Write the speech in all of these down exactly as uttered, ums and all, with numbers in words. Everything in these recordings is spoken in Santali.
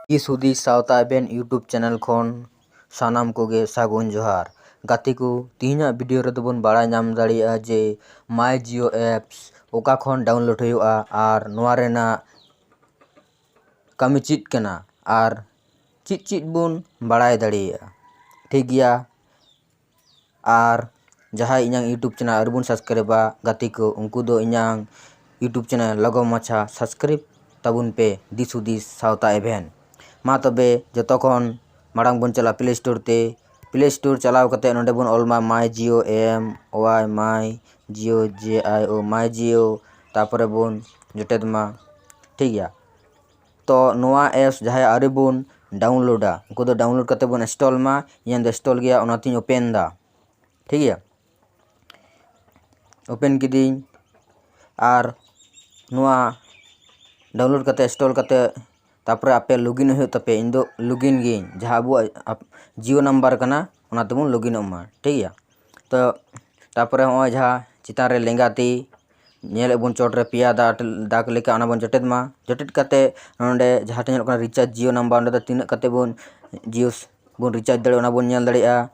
ᱫᱤᱥ ᱦᱩᱫᱤᱥ ᱥᱟᱶᱛᱟ ᱮᱵᱷᱮᱱ YouTube ᱪᱮᱱᱮᱞ ᱠᱷᱚᱱ ᱥᱟᱱᱟᱢ ᱠᱚᱜᱮ ᱥᱟᱹᱜᱩᱱ ᱡᱚᱦᱟᱨ᱾ ᱜᱟᱛᱮ ᱠᱚ, ᱛᱮᱦᱮᱧᱟᱜ ᱵᱷᱤᱰᱤᱭᱳ ᱨᱮᱫᱚ ᱵᱚᱱ ᱵᱟᱲᱟᱭ ᱧᱟᱢ ᱫᱟᱲᱮᱭᱟᱜᱼᱟ ᱡᱮ My Jio apps ᱚᱠᱟ ᱠᱷᱚᱱ ᱰᱟᱣᱩᱱᱞᱳᱰ ᱦᱩᱭᱩᱜᱼᱟ ᱟᱨ ᱱᱚᱣᱟ ᱨᱮᱱᱟᱜ ᱠᱟᱹᱢᱤ ᱪᱮᱫ ᱠᱟᱱᱟ ᱟᱨ ᱪᱮᱫ ᱪᱮᱫ ᱵᱚᱱ ᱵᱟᱲᱟᱭ ᱫᱟᱲᱮᱭᱟᱜᱼᱟ᱾ ᱴᱷᱤᱠ ᱜᱮᱭᱟ, ᱟᱨ ᱡᱟᱦᱟᱸᱭ ᱤᱧᱟᱹᱝ YouTube ᱪᱮᱱᱮᱞ ᱟᱹᱣᱨᱤ ᱵᱚᱱ ᱥᱟᱵᱥᱠᱨᱟᱭᱤᱵᱟ ᱜᱟᱛᱮ ᱠᱚ, ᱩᱱᱠᱩ ᱫᱚ ᱤᱧᱟᱹᱝ YouTube ᱪᱮᱱᱮᱞ ᱞᱚᱜᱚᱱ ᱢᱟᱪᱷᱟ ᱥᱟᱵᱥᱠᱨᱟᱭᱤᱵ ᱛᱟᱵᱚᱱ ᱯᱮ, ᱫᱤᱥ ᱦᱩᱫᱤᱥ ᱥᱟᱶᱛᱟ ᱮᱵᱷᱮᱱ᱾ ᱢᱟ ᱛᱚᱵᱮ ᱡᱚᱛᱚ ᱠᱷᱚᱱ ᱢᱟᱲᱟᱝ ᱵᱚᱱ ᱪᱟᱞᱟᱜᱼᱟ Play Store ᱛᱮ᱾ Play Store ᱪᱟᱞᱟᱣ ᱠᱟᱛᱮ ᱱᱚᱰᱮ ᱵᱚᱱ ᱚᱞ ᱢᱟ My Jio, M Y My Jio, J I O, My Jio, ᱛᱟᱯᱚᱨᱮ ᱵᱚᱱ ᱡᱚᱴᱮᱫ ᱢᱟ᱾ ᱴᱷᱤᱠ ᱜᱮᱭᱟ, ᱛᱚ ᱱᱚᱣᱟ ᱮᱯᱥ ᱡᱟᱦᱟᱸᱭ ᱟᱹᱣᱨᱤ ᱵᱚᱱ ᱰᱟᱣᱩᱱᱞᱳᱰᱟ, ᱩᱱᱠᱩ ᱫᱚ ᱰᱟᱣᱩᱱᱞᱳᱰ ᱠᱟᱛᱮ ᱵᱚᱱ ᱤᱱᱥᱴᱚᱞ ᱢᱟ᱾ ᱤᱧᱟᱹᱜ ᱫᱚ ᱤᱱᱥᱴᱚᱞ ᱜᱮᱭᱟ, ᱚᱱᱟᱛᱤᱧ ᱳᱯᱮᱱ ᱮᱫᱟ᱾ ᱴᱷᱤᱠ ᱜᱮᱭᱟ, ᱳᱯᱮᱱ ᱠᱤᱫᱟᱹᱧ᱾ ᱟᱨ ᱱᱚᱣᱟ ᱰᱟᱣᱩᱱᱞᱳᱰ ᱠᱟᱛᱮ, ᱤᱱᱥᱴᱚᱞ ᱠᱟᱛᱮ, ᱛᱟᱯᱚᱨᱮ ᱟᱯᱮ ᱞᱚᱜᱤᱱ ᱦᱩᱭᱩᱜ ᱛᱟᱯᱮ᱾ ᱤᱧ ᱫᱚ ᱞᱚᱜᱤᱱ ᱜᱤᱭᱟᱹᱧ, ᱡᱟᱦᱟᱸ ᱟᱵᱚᱣᱟᱜ ᱟᱯ-, ᱡᱤᱭᱳ ᱱᱟᱢᱵᱟᱨ ᱠᱟᱱᱟ, ᱚᱱᱟ ᱛᱮᱵᱚᱱ ᱞᱚᱜᱤᱱᱚᱜ ᱢᱟ᱾ ᱴᱷᱤᱠ ᱜᱮᱭᱟ, ᱛᱚ ᱛᱟᱯᱚᱨᱮ ᱦᱚᱸᱜᱼᱚᱭ ᱡᱟᱦᱟᱸ ᱪᱮᱛᱟᱱ ᱨᱮ ᱞᱮᱸᱜᱟ ᱛᱤ ᱧᱮᱞᱮᱫ ᱵᱚᱱ ᱪᱚᱴ ᱨᱮ ᱯᱮᱭᱟ ᱫᱟ-, ᱫᱟᱜᱽ ᱞᱮᱠᱟ, ᱚᱱᱟ ᱵᱚᱱ ᱡᱚᱴᱮᱫ ᱢᱟ᱾ ᱡᱚᱴᱮᱫ ᱠᱟᱛᱮ ᱱᱚᱰᱮ ᱡᱟᱦᱟᱸ ᱴᱷᱮᱱ ᱧᱮᱞᱚᱜ ᱠᱟᱱᱟ ᱨᱤᱪᱟᱨᱡᱽ ᱡᱤᱭᱳ ᱱᱟᱢᱵᱟᱨ, ᱚᱸᱰᱮ ᱫᱚ ᱛᱤᱱᱟᱹᱜ ᱠᱟᱛᱮ ᱵᱚᱱ ᱡᱤᱭᱳ ᱵᱚᱱ ᱨᱤᱪᱟᱨᱡᱽ ᱫᱟᱲᱮᱭᱟᱜᱼᱟ, ᱚᱱᱟ ᱵᱚᱱ ᱧᱮᱞ ᱫᱟᱲᱮᱭᱟᱜᱼᱟ᱾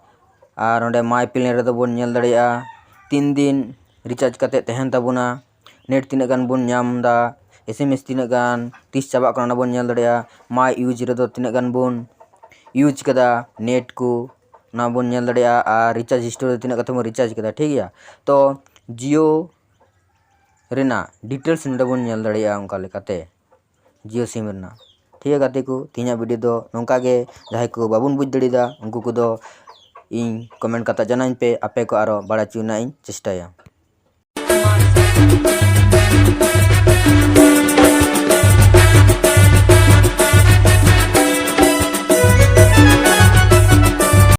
ᱟᱨ ᱱᱚᱰᱮ My Plan ᱨᱮᱫᱚ ᱵᱚᱱ ᱧᱮᱞ ᱫᱟᱲᱮᱭᱟᱜᱼᱟ ᱛᱤᱱ ᱫᱤᱱ ᱨᱤᱪᱟᱨᱡᱽ ᱠᱟᱛᱮ ᱛᱟᱦᱮᱱ ᱛᱟᱵᱚᱱᱟ, ᱱᱮᱴ ᱛᱤᱱᱟᱹᱜ ᱜᱟᱱ ᱵᱚᱱ ᱧᱟᱢ ᱮᱫᱟ, ᱮᱥ ᱮᱢ ᱮᱥ ᱛᱤᱱᱟᱹᱜ ᱜᱟᱱ, ᱛᱤᱥ ᱪᱟᱵᱟᱜ ᱠᱟᱱᱟ, ᱚᱱᱟ ᱵᱚᱱ ᱧᱮᱞ ᱫᱟᱲᱮᱭᱟᱜᱼᱟ᱾ My Use ᱨᱮᱫᱚ ᱛᱤᱱᱟᱹᱜ ᱜᱟᱱ ᱵᱚᱱ ᱤᱭᱩᱡᱽ ᱠᱟᱫᱟ ᱱᱮᱴ ᱠᱚ, ᱚᱱᱟ ᱵᱚᱱ ᱧᱮᱞ ᱫᱟᱲᱮᱭᱟᱜᱼᱟ᱾ ᱟᱨ ᱨᱤᱪᱟᱨᱡᱽ ᱦᱤᱥᱴᱳᱨᱤ ᱨᱮ ᱛᱤᱱᱟᱹᱜ ᱠᱟᱛᱮ ᱵᱚᱱ ᱨᱤᱪᱟᱨᱡᱽ ᱠᱟᱫᱟ᱾ ᱴᱷᱤᱠ ᱜᱮᱭᱟ, ᱛᱚ ᱡᱤᱭᱳ ᱨᱮᱱᱟᱜ ᱰᱤᱴᱮᱞᱥ ᱱᱚᱰᱮ ᱵᱚᱱ ᱧᱮᱞ ᱫᱟᱲᱮᱭᱟᱜᱼᱟ ᱚᱱᱠᱟ ᱞᱮᱠᱟᱛᱮ ᱡᱤᱭᱳ ᱥᱤᱢ ᱨᱮᱱᱟᱜ᱾ ᱴᱷᱤᱠ ᱜᱮᱭᱟ ᱜᱟᱛᱮ ᱠᱚ, ᱛᱮᱦᱮᱧᱟᱜ ᱵᱷᱤᱰᱤᱭᱳ ᱫᱚ ᱱᱚᱝᱠᱟ ᱜᱮ᱾ ᱡᱟᱦᱟᱸᱭ ᱠᱚ ᱵᱟᱵᱚᱱ ᱵᱩᱡᱽ ᱫᱟᱲᱮᱭᱟᱫᱟ, ᱩᱱᱠᱩ ᱠᱚᱫᱚ ᱤᱧ ᱠᱚᱢᱮᱱᱴ ᱠᱟᱛᱮ ᱡᱟᱱᱟᱧ ᱯᱮ, ᱟᱯᱮ ᱠᱚ ᱟᱨᱚ ᱵᱟᱲᱟᱭ ᱦᱚᱪᱚ ᱨᱮᱱᱟᱜ ᱤᱧ ᱪᱮᱥᱴᱟᱭᱟ᱾